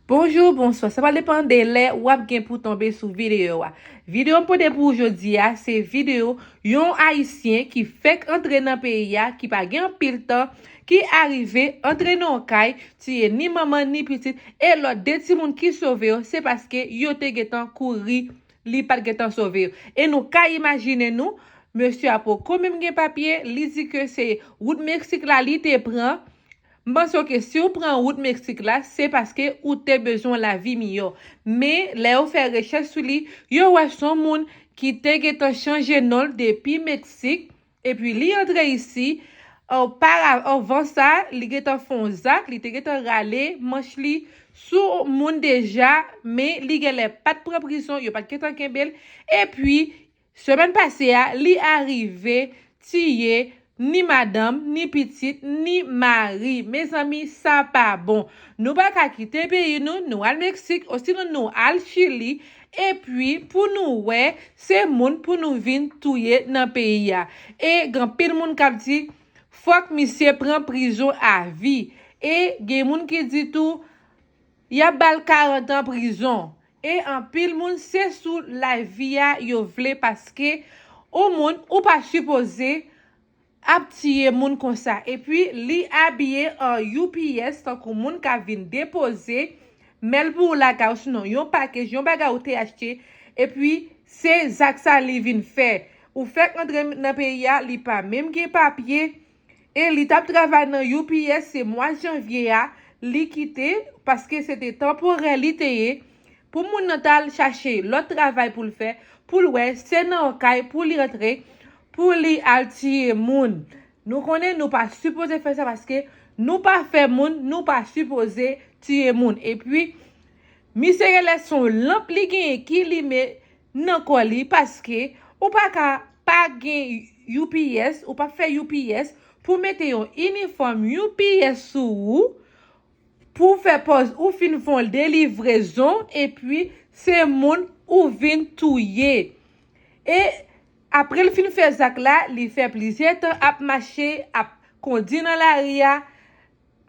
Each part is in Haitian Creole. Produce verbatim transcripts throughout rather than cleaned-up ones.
Bonjou, bonswa. Sa va depann de lè w ap gen pou tonbe sou videyo a. Videyo m pote pou ou jodi a, se videyo yon Ayisyen ki fèk antre nan peyi a, ki pa gen anpil tan, ki arive antre nan yon kay, tiye ni manman ni pitit, e lòt de timoun ki sove yo, se paske yo te gentan kouri, li pa t gentan sove yo. E nou ka imajine nou, mesye a poko menm gen papye, li di ke se wout Meksik la li te pran. M panse ke si w pran wout Meksik la, se paske ou te bezwen lavi miyò. Men, lè yo fè rechèch sou li, yo wè se yon moun ki te gentan chanje non l depi Meksik, epi li antre isi, anpara-, anvan sa, li gentan fè yon zak, li te gentan rale manch li sou moun deja, men li genlè pa t pran prizon, yo pa t gentan kenbe l, epi semèn pase a, li arive tiye ni madanm, ni pitit, ni mari. Mezanmi, sa pa bon. Nou pa ka kite peyi nou, nou al Meksik, osinon nou al Chili, epi pou nou wè, se moun pou nou vin touye nan peyi a. E gen anpil moun k ap di, fòk misye pran prizon avi. E gen moun ki di tou, y ap ba l karant an prizon. E anpil moun, se sou lavi a yo vle, paske yon moun, ou pa sipoze ap tiye moun konsa. Epi, li abiye an U P S, tankou moun k ap vin depoze mèl pou ou lakay, osinon yon pakèj, yon bagay ou te achte. Epi, se zak sa li vin fè. Ou fèk antre nan peyi a, li pa menm gen papye. E li t ap travay nan U P S, se mwa janvye a, li kite, paske se te tanporè li te ye, pou moun nan t al chache lòt travay pou l fè, pou l wè se nan yon kay pou li antre, pou li al tiye moun. Nou konnen nou pa sipoze fè sa, paske nou pa fè moun, nou pa sipoze tiye moun. Epi, misye genlè se yon lanp li genyen ki limen nan kò li, paske ou pa ka pa gen U P S, ou pa fè U P S pou mete yon inifòm U P S sou ou, pou fè pòz ou fin fè yon delivrezon, epi se moun ou vin touye. E apre l fin fè zak la, li fè plizyè tan ap mache, ap kondi nan lari a.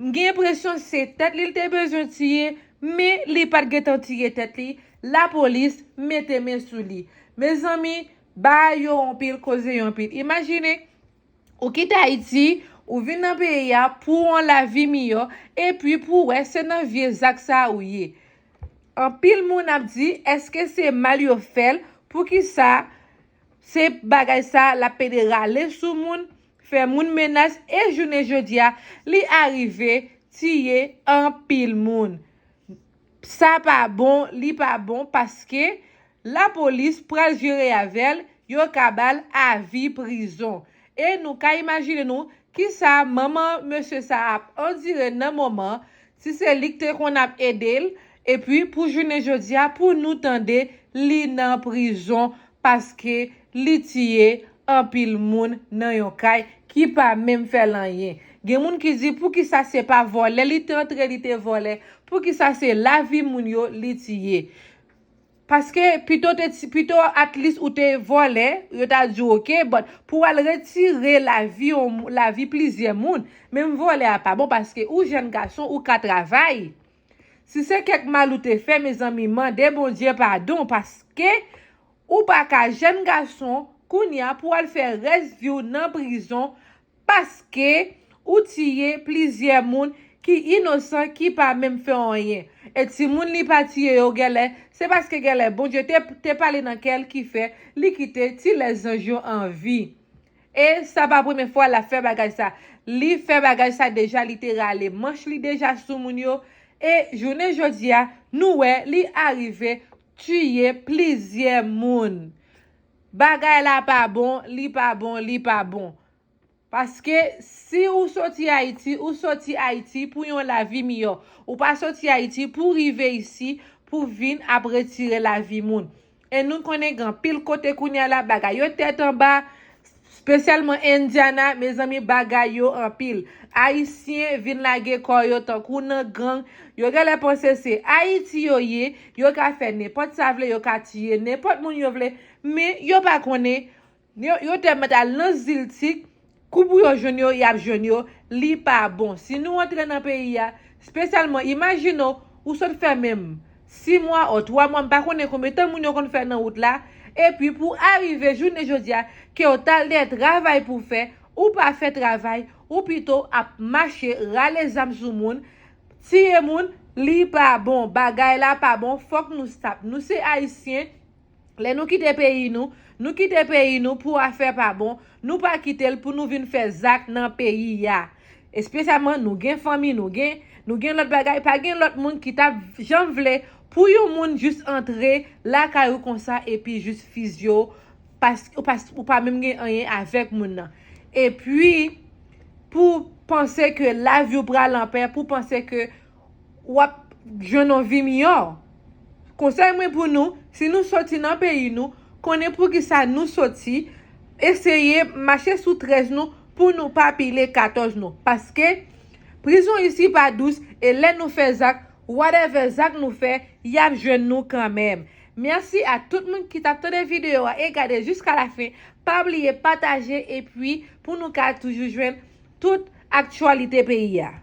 M gen enpresyon se tèt li l te bezwen tiye, men li pa t gentan tiye tèt li. Lapolis mete men sou li. Mezanmi, bagay yo anpil, koze yo anpil. Imajine, ou kite Ayiti, ou vin nan peyi a pou yon lavi miyò, epi pou wè se nan vye zak sa ou ye. Anpil moun ap di, èske se mal yo fè l? Poukisa se bagay sa l ap pede rale sou moun, fè moun menas, e jounen jodi a, li arive tiye anpil moun? Sa pa bon, li pa bon, paske lapolis pral jere avè l, yo ka ba l avi prizon. E nou ka imajine nou kisa manman mesye sa ap andire nan moman, si se li k te konn ap ede l, epi pou jounen jodi a, pou nou tande li nan prizon, paske li tiye anpil moun nan yon kay ki pa menm fè l anyen. Gen moun ki di, poukisa se pa vòlè li te antre, li te vòlè? Poukisa se lavi moun yo li tiye? Paske pito te ti-, pito at least ou te vòlè, yo ta di w, ok, but pou w al retire lavi yon mou-, lavi plizyè moun, menm vòlè a pa bon, paske ou jèn gason, ou ka travay. Si se kèk mal ou te fè, mezanmi, mande Bondye padon, paske ou pa ka jèn gason, kounye a pou w al fè rès vi w nan prizon, paske ou tiye plizyè moun ki inosan, ki pa menm fè anyen. E timoun li pa tiye yo, genlè, se paske genlè Bondye te, te pale nan kè l ki fè li kite ti lèzanj yo an vi. E sa pa premye fwa l ap fè bagay sa. Li fè bagay sa deja, li te rale manch li deja sou moun yo. E jounen jodi a, nou wè li arive tiye plizyè moun. Bagay la pa bon, li pa bon, li pa bon. Paske si ou soti Ayiti, ou soti Ayiti pou yon lavi miyò. Ou pa soti Ayiti pou rive isi, pou vin ap retire lavi moun. E nou konnen gen anpil kote kounye a la, bagay yo tèt anba, espesyalman Indiana, mezanmi, bagay yo anpil. Ayisyen vin lage kò yo tankou nan gang. Yo genlè panse se Ayiti yo ye, yo ka fè nenpòt sa vle, yo ka tiye nenpòt moun yo vle, men yo pa konnen, yo, yo te mèt al nan ziltik, kou pou yo jwenn yo, y ap jwenn yo, li pa bon. Si nou antre nan peyi a, espesyalman, imajine w, Ou sot fè menm sis mwa o twa mwa, m pa konnen konbyen tan moun yo konn fè nan wout la. Epi pou arive jounen jodi a, ke w t al dèyè travay pou fè, ou pa fè travay, ou pito ap mache rale zam sou moun, tiye moun, li pa bon, bagay la pa bon, fòk nou stop. Nou se Ayisyen, lè nou kite peyi nou, nou kite peyi nou pou afè pa bon, nou pa kite l pou nou vin fè zak nan peyi a. Espesyalman, nou gen fanmi, nou gen, nou gen lòt bagay, pa gen lòt moun ki t ap janm vle pou yon moun jis antre lakay ou konsa epi jis fizye w, paske ou pa, ou pa menm gen anyen avèk moun nan. Epi, pou panse ke lavi w pral anpè, pou panse ke w ap jwenn yon vi miyò. Konsèy mwen pou nou, si nou soti nan peyi nou, konnen poukisa nou soti, eseye mache sou trèz nou pou nou pa pile katòz nou. Paske prizon isi pa dous, e lè nou fè zak, whatever zak nou fè, y ap jwenn nou kanmenm. Mèsi a tout moun ki t ap tande videyo a e gade jiska la fen. Pa bliye pataje epi pou nou ka toujou jwenn tout aktyalite peyi a.